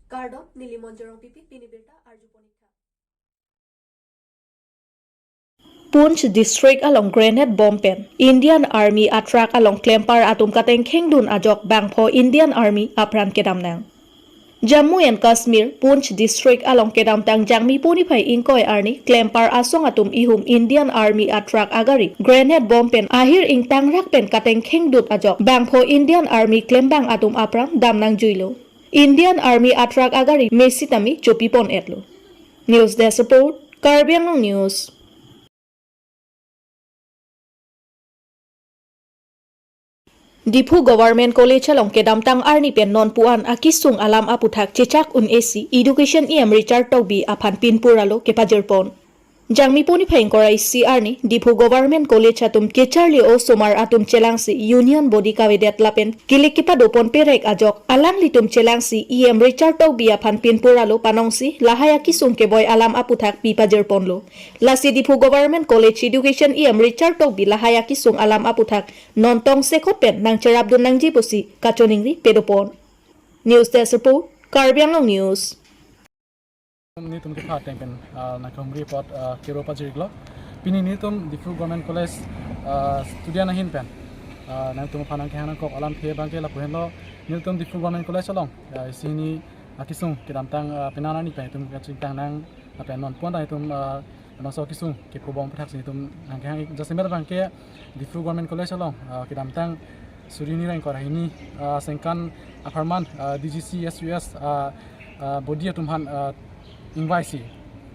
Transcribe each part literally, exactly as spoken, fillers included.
Kardom, neli Monjorong Pipi, pini birta arju ponik tha. Poonch district along grenade bomb pen Indian Army atruck along klempar atum katengkheng dun ajok bangpho Indian Army apran kedam nang. Jammu and Kashmir, Poonch district along kedamtang Jangmi puni phai ingkoi arni klempar asong atum ihum Indian Army atruck agari grenade bomb pen ahir ingtangrak pen katengkheng dut ajok bangpho Indian Army klembang atum apran dam nangjuilo. Indian Army atruck agari mesitame chopi pon etlo. News Desk Report, Karbi Anglong News. Diphu Government College along kedamtang arni pen non pu-an akisung alam aputhak chechak un-e si Education E M Richard Tokbi aphan pinpur alo kepajir pon. Jangmi puni phai ingkoi ra isi arni Diphu Government College atum kecharli osomar atum chelangsi Union Body kavedet lapen kilik kepado pon perek ajok alanglitum chelangsi E M Richard Tokbi aphan pinpur alo panongsi lahai akisung keboi alam aputhak pipajir ponlo. Lasi Diphu Government College Education E M Richard Tokbi lahai akisung alam aputhak non tongsekot pen nangcherapdun nangji pusi kachiningri pado pon. News Desk Report, Karbi Anglong News. Netum kepha ateng pen, ah, nangkehumri apot, ah, kero pajir-iklo. Pini netum Diphu Government College, ah, student ahin pen, ah, nangtum aphan nangkehang nangkok alamthe abangke lapu henlo. Netum Diphu Government College along, ah, isi hini akisung kedamtang, ah, penang arni pen netum kachingthang nang, ah, pen non pu-an ta netum, ah, labangso akisung kepu bom aputhak si netum nangkehang ik. Jasemet abangke Diphu Government College along, ah, kedamtang suri hini ra ingkoi ra hini, ah, sengkan apharman, ah, D G C S U S, ah, ah, body atum aphan, ah, ingvaisi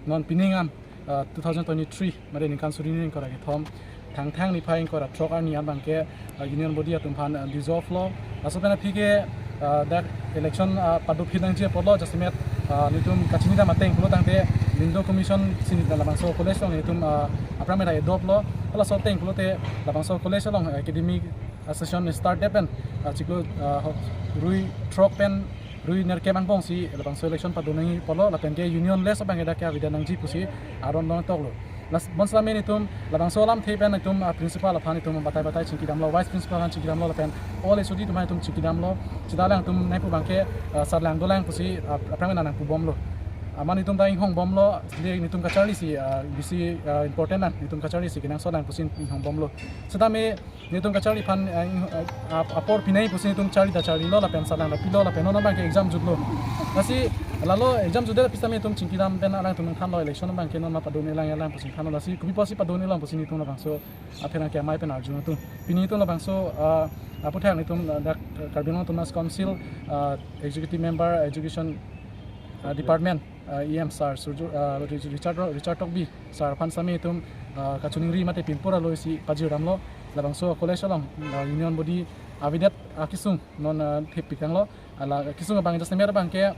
non pining am, ah, two thousand twenty-three mate ningkan suri hini ra ingkoi ra kethom Thangthang niphai ingkoi ra throk arni an abangke, ah, Union Body atum aphan, ah, dissolve lo. Laso pen aphi ke, ah, dak election, ah, padophi nangji apotlo, jasemet, ah, netum kachini dam ateng pulo tangte Lindo Commission si labangso college along netum, ah, aphrang mera adopt lo. Laso ateng pulote labangso college along academic, ah, session start det pen, ah, chiklo, ah, ho-, rui throk pen rui nerkep angbong si labangso election pado nangji apotlo, lapen ke union less abangke dak ke avedet nangji pusi aron long toklo. Las, bonsitame netum labangso alamthe pen netum, ah, principal aphan netum batai batai chingkidamlo, vice principal aphan chingkidamlo, lapen all H O D atum aphan netum chingkidamlo. Seta alangtum nangpu abangke, ah, sarlang dolang pusi, ah, aphrang nangpu bomlo. Amat netum ta inghong bomlo, seta netum kacharli si, ah, bisi, ah, important an, netum kacharli si kenangsot lang pusi inghong bomlo. Sitame netum kacharli aphan, eh, ing-, eh, ap-, apor pinai pusi netum charli ta charlilo, lapen sarlang ta pilo, lapen non abangke exam jutlo. Lasi lalo exam jutdet pusitame netum chingkidam pen alangtum nangthanlo, election abangke non ma pado-un-e lang alang pusi thanlo, lasi kopi pusi pado-un-e lang pusi netum labangso apherangke amei pen arju nangtum. Pini netum labangso, ah, aputhak netum, ah, dak, eh, Karbi Anglong Autonomous Council, ah, Executive Member, Education, ah, Department, ah, E M sir, Surjo, ah, Richard Ro-, Richard Tokbi sir aphan sitame netum, ah, kachiningri mate pinpur alo si pajir damlo, labangso college along, ah, Union Body avedet akisung non, ah, thepik tanglo, hala akisung abang jasemet abangke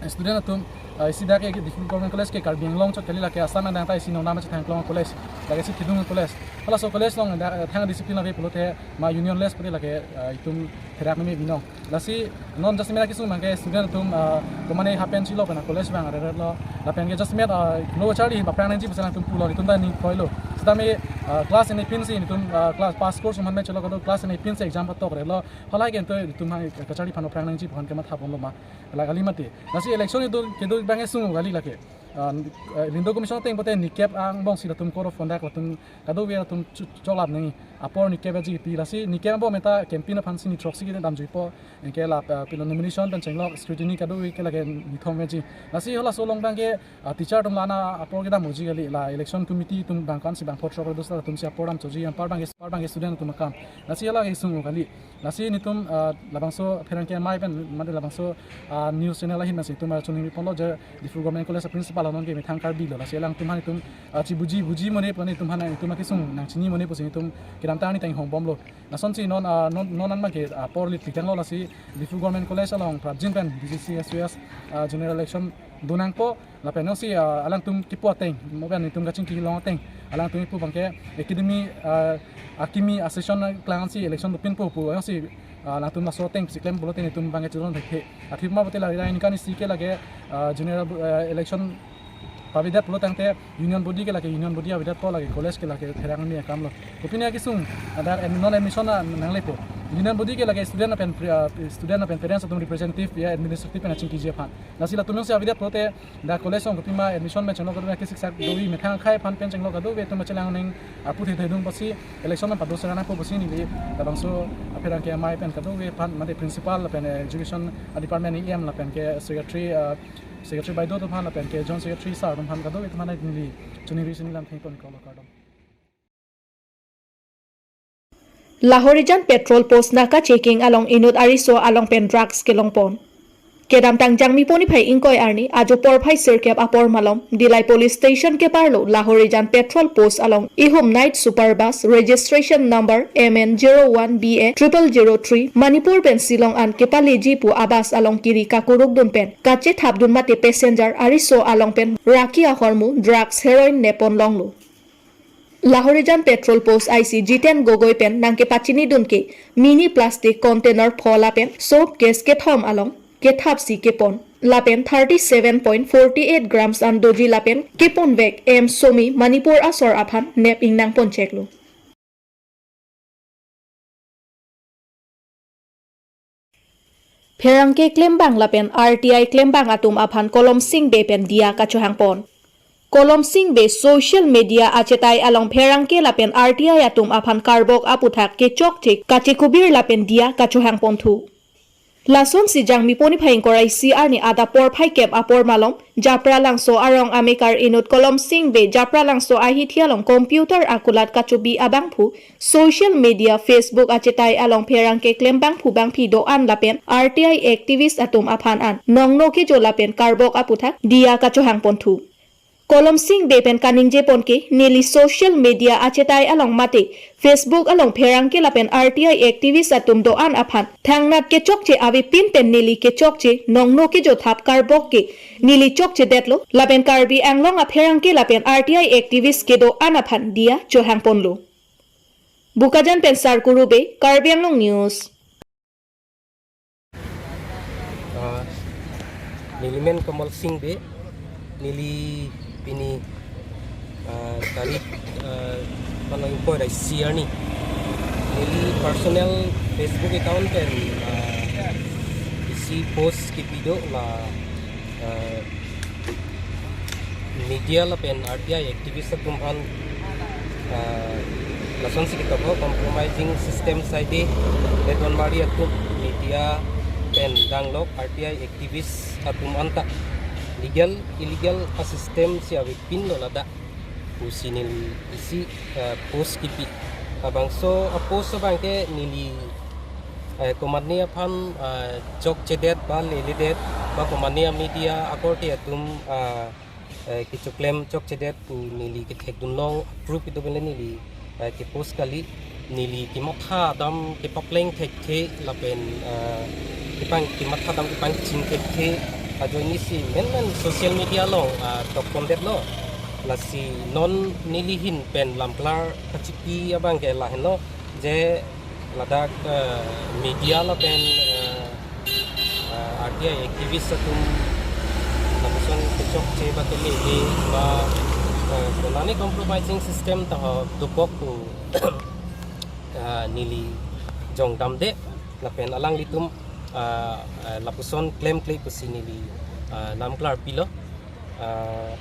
student atum, ah, isi dak ke Diphu Government College ke Karbi Anglong chot kali, lake Assam adang ta isi nonam chethang klong college, lake isi kedung college. Halaso college along dak, eh, thang discipline ave pulote ma union less pute lake, ah, itum therak meme binong. Lasi non jasemet akisung abangke student atum, ah, komane half pant chilo pen college abang aret lo. Lapen ke jasemet, ah, no charli aphrang nangji pusi alangtum pulo, netum ta ning koilo. Sitame, ah, class nine pen si netum, ah, class pass course man me chelo kado class nine pen si exam patok re lo. Halahai ke netum, netum ha kacharli aphan aphrang nangji pu aphan kematha bomlo ma, la kali mati. Lasi election kedo kedo abangke sung kali lake. Ah, eh, Lindo Commission ateng pote nikep angbong si latum code of conduct latum kadokave latum chu-, cholap nangji. Apor nikep aji pi, lasi nikep angbong meta campaign aphan si ni throksi kedam juipo. Anke la, eh, pilo nomination pen chenglok scrutiny kadokave ke lake nithom aji. Lasi halaso along abangke, ah, teacher atum la-an apor kedam unji kali, la election committee atum bang ko-an si bangpho throk dos latum si apor dam choji, anpar abangke, anpar abangke student atum akam. Lasi hala kesung kali. Lasi netum, ah, labangso apherangke amei pen mate labangso, ah, news channel ahin nasi netum, ah, chiningri ponlo je Diphu Government College principal non ke methang Karbi lo. Lasi alangtum aphan netum, ah, chibuji buji mone pon netum aphan netum akisung nangchini mone pusi netum kedamtang arni ta inghong bomlo. Lasonsi non, ah, non, non an abangke, ah, apor lit pitanglo, lasi Diphu Government College along prapjin pen D G C S U S, ah, general election do nangpo. Lapen jongsi, ah, alangtum kipu ateng, mo pen netum kachingki long ateng, alangtum kipu abangke academy, ah, akimi a-session klang si election dopinpo pu jongsi, ah, alangtum laso ateng si klem pulote netum abangke chedon thek he. Athema pote lake ningkan isi ke lake, ah, general, ah, election pavedet pulo tangte Union Body ke lake Union Body avedetpo, lake college ke lake therak meme akam lo. Kopine akisung, ada ad-, non admission a nanglepo. Union body ke lake student lapen pre-, ah, student lapen parents atum representative ya administrative pen achingkiji aphan. Lasi latum jongsi avedet pulote dak college along kopi ma admission pen chenglok kadokave, kesik sak dovi methang akhei aphan pen chenglok kadokave atum chelang nangji aphuthak thedung pusi election pen pado sera nangpo pusi neli labangso apherangke amei pen kadokave aphan mate principal lapen education department E M lapen ke secretary, ah, secretary baideo atum aphan lapen ke joint secretary sir atum aphan kadokave atum aphan neli choningri si neli lamthe pon kolo kardom. Lahorijan petrol post naka checking along inut ariso along pen drugs kelongpon. Kedamtang Jangmi poni phai ingkoi arni ajo porphai sirkep apor malom Dillai police station keparlo Lahorijan petrol post along ihum night super bus registration number M N zero one B A triple zero three Manipur pen Shillong an kepaleji pu abus along kiri kakurukdun pen kachethapdun mate passenger ariso along pen raki ahormu drugs heroin nepon longlo. Lahorijan petrol post I C Jiten Gogoi pen nangkepachinidun ke mini plastic container pho lapen soap case kethom along kethapsi kepon lapen thirty seven point forty eight grams an doji lapen keponvek M Somi Manipur asor aphan nep ingnang poncheklo. Pherangke klembang lapen R T I klembang atum aphan Kolom Sing Bey pen diya kachohangpon. Kolom Sing Bey social media achetai along pherangke lapen R T I atum aphan karbok aputhak kechokche kachekubir lapen diya kachohangponthu. Lasonsi Jangmi poni phai ingkoi ra isi arni adap porphai kep apor malom Japralangso arong amekar inut Kolom Sing Bey Japralangso ahithi along computer akulat kachobi abangphu social media Facebook achetai along pherangke klembangphu bangphi do-an lapen R T I activist atum aphan an nongno kejo lapen karbok aputhak diya kachohangponthu. Kolom Sing Bey pen kaningjepon ke neli social media achetai along mate Facebook along pherangke lapen R T I activist atum do-an aphan thangnat kechokche avepin pen neli kechokche nongno kejothap karbok ke neli chokchedetlo lapen Karbi Anglong apherangke lapen R T I activist kedo-an aphan diya chohangponlo. Bokajan pen Sarkuru Bey, Karbi Anglong News. Ah, neli men Kamal Sing Bey, neli pini, ah, tarik, ah, mano ingkoi ra isi arni. Neli personal Facebook account pen, ah, isi post kepi do la, ah, media lapen R T I activist atum aphan, ah, lasonsi kitap ho compromising system side, Bedwanbari atum media pen danglok R T I activist atum anta legal illegal a system si avepinlo ladak pusi neli isi, ah, post kepi. Labangso a post abangke neli, eh, komatne aphan, ah, chokchedet ba leledet ba komatne a media akorte atum, ah, eh, kechoklem chokchedet pu neli kethekdunlong approve kedo pen le neli, eh, kepost kali. Neli kematha dam kepapleng thekthe lapen, eh, kepang kematha dam kepangching thekthe ajoine si menmen social media along, ah, tokpondetlo. Lasi non neli ahin pen lamklar kachipi abangke lahenlo je ladak, eh, media lapen, eh, eh, R T I activist atum lapuson kechokche ba kelele ba, eh, konane compromising system ta ho dokok pu, eh, neli jongdamde lapen alanglitum, eh, eh, lapuson klemkle pusi neli, eh, lamklar pilo. Ah,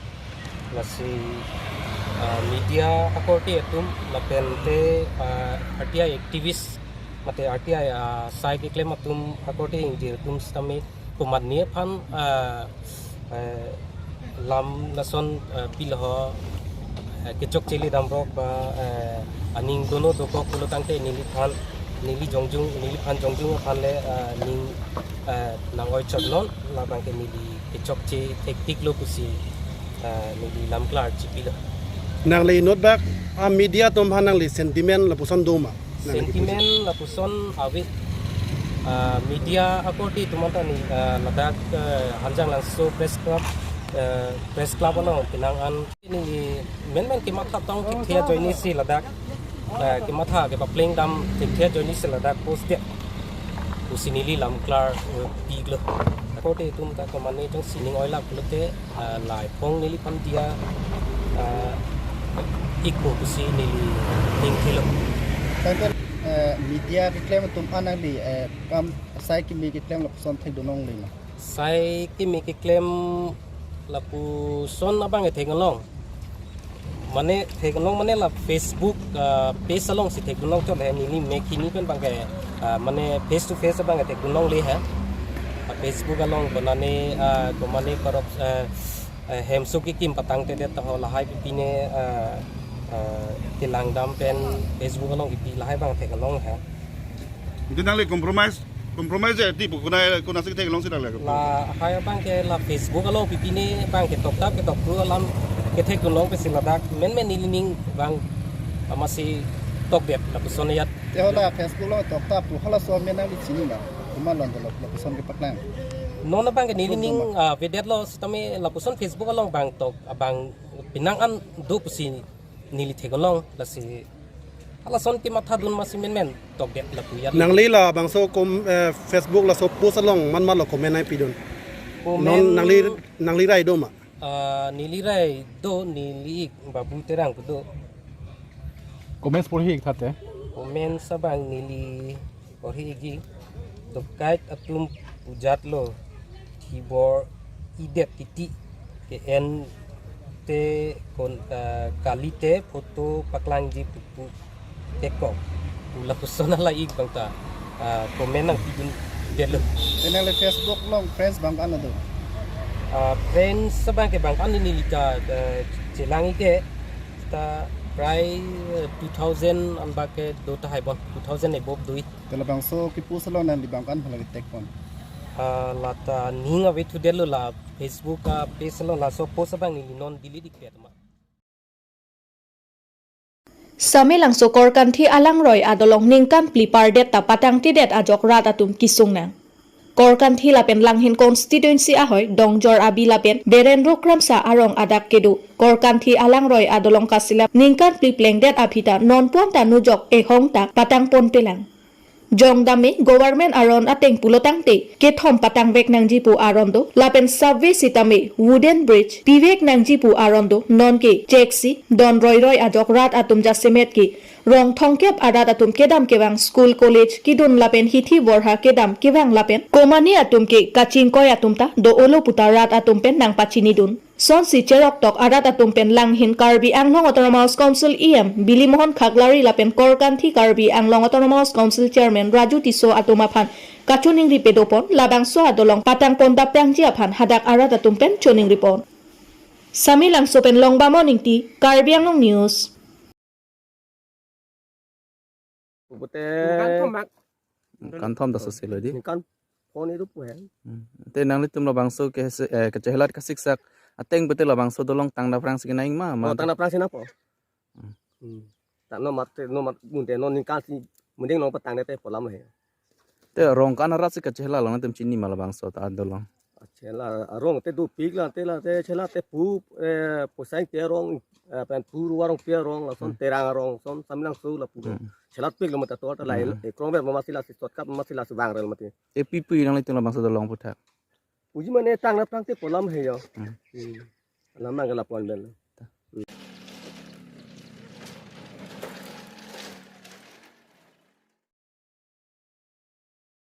lasi, ah, media akorte atum lapen te, ah, R T I activist mate R T I, ah, sai keklem atum akorte ingjir atum sitame komatne aphan, ah, eh, lam lason, ah, pilo ho, eh, kechokche le damrok ba, eh, aning dono dokok pulo tangte neliphan, neli jongjung, neliphan jongjung aphan le, ah, ning, eh, nang-oi chotnon labangke neli kechokche thektiklo pusi, ah, neli lamklar chipilo. Nangli inutbak a media atum aphan nangli sentiment lapuson do ma? Nangli sentiment lapuson ave, ah, media akorte atum anta ne, ah, ladak, ah, Hanjanglangso Press Club, ah, Press Club along penang an neli menmen kematha tong thekthe ajoine si ladak, eh, kematha kepapleng dam thekthe ajoine si ladak post det pusi neli lamklar, eh, piklo. Akorte atum ta komatne jongsi ning-oilak pulote, eh, laipong neliphan diya, eh, ikpo pusi neli ningthelo. Eh, media keklem atum an nangli, eh, kam sai kimi keklem lapuson thekdun longle ma? Sai kimi keklem lapuson abang ke thek long. Mane thek long mane la Facebook, ah, page alongsi thekdun long chot he, neli mek hini pen abang ke, ah, mane face to face abang ke thekdun longle he. Ah, Facebook along konane, ah, komane korok, eh, eh, hemso kekim patangtedet ta ho lahai pipine, eh, eh, kelangdam pen Facebook along kipi lahai abang thek long he. Ante nangli compromise, compromise je ti pu konat, konatsi thek longsi nangli? Lahai abang ke la Facebook along pipine abang ke toktap ke tokru alam kethekdun long pensi ladak menmen nelining abang amatsi tokdet lapuson ajat. Te hala Facebook along toktap pu halaso amen nangli chini ma? Komat lo dolo lapuson kepaklang? Non abang ke nelining, ah, avedetlo sitame lapuson Facebook along abang tok, abang penang an do pusi neli thek long, lasi halason kemathadun amatsi menmen tokdet lapu ajat. Nangli labangso kom, eh, Facebook laso post along man man lo comment nangpidun? Comment. Non nangli, nangli rai do ma? Ah, neli rai do, neli ik Babu Terang pu do. Comments porhi ik tha te? Comments abang neli porhi ikji, dokait atum pujat lo, thibor-idet titi, ke-en te kon, ah, kalite photo paklangji pupu tekok pu lapuson ala ik abang ta, ah, comment nangpidundet lo. Te nangli Facebook along friends abang ko-an do? Ah, friends abang ke abang ko-an neli ta, eh, chelang ik ke ta prai, eh, two thousand an abang ke do tahai bon, two thousand above do ik. Te labangso kepost along nangli abang ko-an hala ketek pon? Ah, lata ning ave thudet lo, la Facebook, ah, page along laso post abang neli non delete ik pet ma. Samelangso Korkanthi Alangroi adolong ningkan phli pardet ta patangtedet ajok rat atum kesung nang. Korkanthi lapen Langhin constituency ahoi Dongjor Abi lapen Berendro Kramsa arong adak kedo Korkanthi Alangroi adolong kaselap ningkan phli plengdet aphi ta nonpu an ta nujok ehong ta patang ponpelang. Jongdam me government aron ateng pulo tangte kethom patangvek nangji pu aron do, lapen subway sitame wooden bridge pivek nangji pu aron do, nonke cheksi don roiroi ajok rat atum jasemet ke rong thomkep arat atum kedam kevang school college kedun lapen hithi borha kedam kevang lapen komane atum ke kachingkoi atum ta do-olo puta rat atum pen nangpachinidun. Sonsi cheroktok arat atum pen Langhin Karbi Anglong Autonomous Council E M Bilimohon Khaklari lapen Korkanthi Karbi Anglong Autonomous Council Chairman Raju Tisso atum aphan kachoningri pedopon, labangso adolong patang pon daprangji aphan hadak arat atum pen choningripon. Samelangso pen Longbamon Ingti, Karbi Anglong News. Pute ningkan thom mak. Ningkan thom ta soselo di. Ningkan phone itu pu he. Hmm. Te nanglitum labangso ke se, eh, kachehelat kasiksak ateng pute labangso dolong tang daprangsi kenang ma, ma. Oh, tang daprangsi nangpo. Hmm. Hmm. Ta no mat, no mat munde no ningkan si munding nong patangdet pu alam he. Te rong ko-an arat si kachehela long nangtum chini ma labangso ta adolong? Chela arong te dopik la te la te chela te pu, eh, Posaing te arong, eh, pen pu Ruarong pe arong lason, hmm, Terang arong son Samelangso lapu. Hmm. Chelat pik lo mate to ta lai, hmm, eh, krong ber mama sila si shortcut mama sila si vang rel mate. E pi pu nanglitum labangso adolong puthak? Uji mane tang daprang te pu alam he yo. Hmm. Hmm. Alam nang ke lapuan ben.